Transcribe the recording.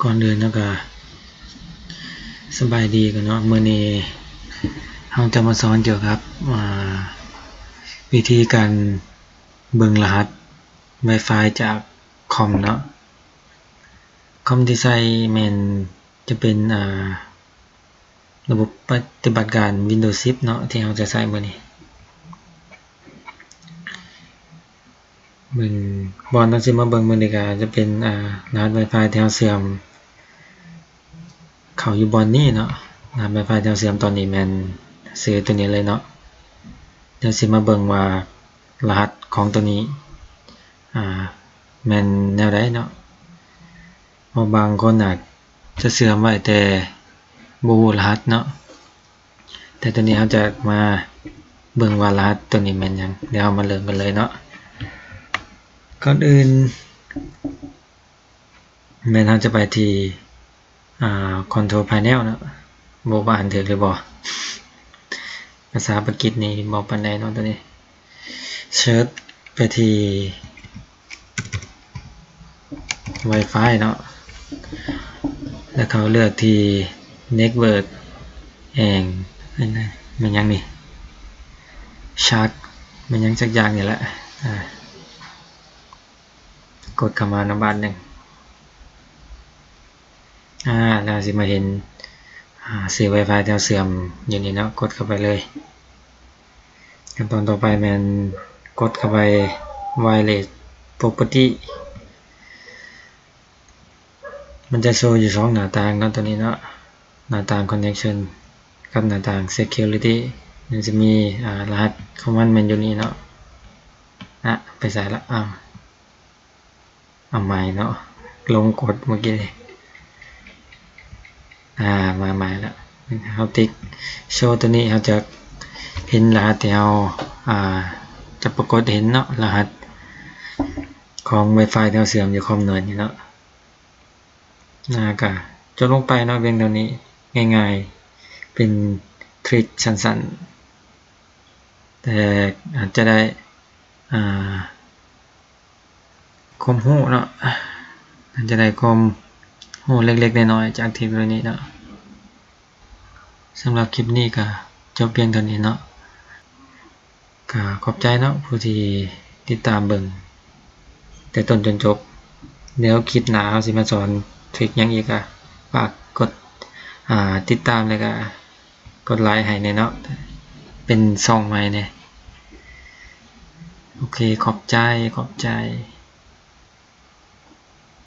ກ່ອນອື່ນເຮົາກະສະບາຍດີກັນເນາະ. ມື້ນີ້ເຮົາຈະມາສອນກ່ຽວກັບ ອ່າ ວິທີການເບິ່ງລະຫັດ Wi-Fi ຈາກຄອມເນາະ. ຄອມທີ່ໃຊ້ແມ່ນຈະເປັນ ອ່າ ລະບົບປະຕິບັດການ Windows ສິບເນາະ ທີ່ເຮົາຈະໃຊ້ມື້ນີ້. ເບິ່ງ ບ່ອນເຮົາຊິມາເບິ່ງມື້ນີ້ກະຈະເປັນ ອ່າ ລະຫັດ Wi-Fi ທີ່ເຮົາເຊື່ອມເຂົ້າຢູ່ບ່ອນນີ້ເນາະ. ລະຫັດ Wi-Fi ທີ່ເຮົາເຊື່ອມຕອນນີ້ແມ່ນຊື່ໂຕນີ້ເລີຍເນາະ. ດຽວຊິມາເບິ່ງວ່າລະຫັດຂອງໂຕນີ້ ອ່າ ແມ່ນແນວໃດເນາະ. ເພາະບາງຄົນອາດຈະເຊື່ອມໄວ້ແຕ່ບໍ່ຮູ້ລະຫັດເນາະ. ແຕ່ໂຕນີ້ເຮົາຈະມາເບິ່ງວ່າລະຫັດໂຕນີ້ແມ່ນຫຍັງ. ດຽວເຮົາມາເລີ່ມກັນເລີຍເນາະ. ກ່ອນອື່ນແມ່ນເຮົາຈະໄປທີ່ ອ່າ Control Panel ເນາະ. ບໍ່ວ່າອ່ານຖືກຫຼືບໍ່ ພາສາອັງກິດນີ້ບໍ່ປານໃດເນາະ. ໂຕນີ້ Search ໄປທີ່ Wi-Fi ເນາະ ແລ້ວເຮົາເລືອກທີ່ Network and ແມ່ນຫຍັງນີ້ Chart ແມ່ນຫຍັງຈັກຢ່າງນີ້ແຫຼະ. ອ່າ ກົດເຂົ້າມານຳບາດໜຶ່ງ ອ່າ ແລ້ວຊິມາເຫັນ ອ່າ ຊື່ Wi-Fi ທີ່ເຮົາເຊື່ອມຢູ່ນີ້ເນາະ. ກົດເຂົ້າໄປເລີຍ. ຂັ້ນຕອນຕໍ່ໄປແມ່ນກົດເຂົ້າໄປ Wireless Property. ມັນຈະໂຊຢູ່ສອງໜ້າຕ່າງເນາະ ໂຕນີ້ເນາະ. ໜ້າຕ່າງ Connection ກັບໜ້າຕ່າງ Security. ມັນຈະມີ ອ່າ ລະຫັດຂອງມັນແມ່ນຢູ່ນີ້ເນາະ. ອະ ໄປໃສລະ? ອ້າວ ເອົາໃໝ່ເນາະ ຫຼົງກົດເມື່ອກີ້. ອ່າ ມາໃໝ່ລະ. ເຮົາຕິກໂຊໂຕນີ້ ເຮົາຈະເຫັນລະຫັດທີ່ເຮົາ ອ່າ ຈະປາກົດເຫັນເນາະ ລະຫັດຂອງ Wi-Fi ທີ່ເຮົາເຊື່ອມຢູ່ຄອມໜ່ວຍນີ້ເນາະ. ອ່າ ກະຈົບລົງໄປເນາະ ພຽງເທົ່ານີ້ ງ່າຍໆ ເປັນທຣິກສັ້ນໆ ແຕ່ອາດຈະໄດ້ ອ່າ ຄວາມຮູ້ເນາະ ອາດຈະໄດ້ຄວາມຮູ້ເລັກໆນ້ອຍໆຈາກທຣິກເຫຼົ່ານີ້ເນາະ. ສຳລັບຄລິບນີ້ກະຈົບພຽງເທົ່ານີ້ເນາະ. ກະຂອບໃຈເນາະ ຜູ້ທີ່ຕິດຕາມເບິ່ງແຕ່ຕົ້ນຈົນຈົບ. ດຽວຄລິບໜ້າເຮົາຊິມາສອນທຣິກຫຍັງອີກ ກະຝາກກົດ ອ່າ ຕິດຕາມ ແລ້ວກະກົດໄລໃຫ້ແດ່ເນາະ ເປັນຊ່ອງໃໝ່ແດ່. ໂອເຄ ຂອບໃຈ ຂອບໃຈ.